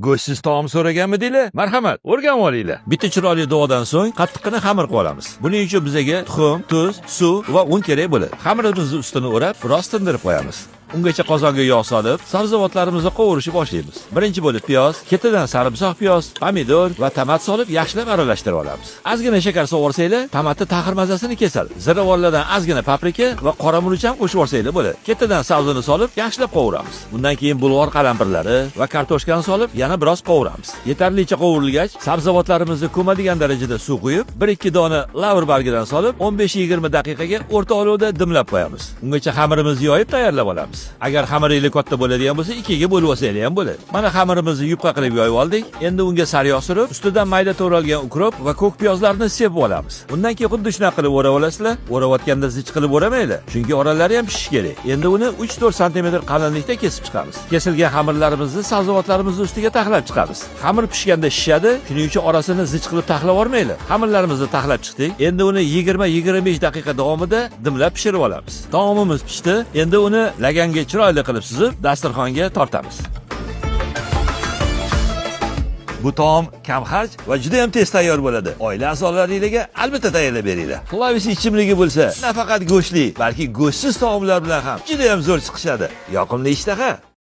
Go'shtsiz taom so'raganmidinglar? Marhamat, o'rganib olinglar. Bitta chiroyli duodan so'ng qattiqqina xamir qilib olamiz. Buning uchun bizaga tuxum, tuz, suv va un kerak bo'ladi. Xamirimizni ustini o'rab, biroz tindirib qo'yamiz. Ungacha qozonga yog' solib, sabzavotlarimizni qovurishni boshlaymiz. Birinchi bo'lib piyoz, ketidan sarimsoq piyoz, pomidor va tomat solib yaxshilab aralashtirib olamiz. Ozgina shakar solsanglar, tomatni taxir mazasini kesadi. Ziravorlardan ozgina paprika va qora murch ham qo'shib olsanglar bo'ladi. Ketidan sabzini solib, yaxshilab qovuramiz. Bundan keyin bulg'or qalampirlari va kartoshkani solib, yana biroz qovuramiz. Yetarlicha qovurilgach, sabzavotlarimizni ko'madigan darajada suv quyib, 1-2 dona lavr bargidan solib, 15-20 daqiqaga o'rta olovda dimlab qo'yamiz. Ungacha xamirimizni yoyib tayyorlab olamiz. Agar xamiringiz katta bo'ladigan bo'lsa, ikkiga bo'lib olsanglar ham bo'ladi. Mana xamirimizni yupqa qilib yoyib oldik. Endi unga sariyog' surib, ustidan mayda to'ralgan ukrop va ko'k piyozlarni sepib olamiz. Undan keyin xuddi shunaqa qilib o'rab olasizlar. O'rayotganda zich qilib o'ramanglar, chunki oralari ham pishishi kerak. Endi uni 3-4 sm qalinlikda kesib chiqamiz. Kesilgan xamirlarimizni sabzavotlarimizni ustiga taxlab chiqamiz. Xamir pishganda shishadi, shuning uchun orasini zich qilib taxlab olmanglar. Xamirlarimizni taxlab chiqdik. Endi uni 20-25 daqiqa davomida dimlab pishirib olamiz. Taomimiz pishdi. Endi uni laganga chiroyli qilib suzib, dasturxonga tortamiz. Bu taom kam xarj va juda ham tez tayyor bo'ladi. Oila a'zolaringizga albatta tayyorlab beringlar. Flavis ichimligi bo'lsa, nafaqat go'shtli, balki go'shtsiz taomlar bilan ham juda ham zo'r chiqishadi. Yoqimli ishtaha.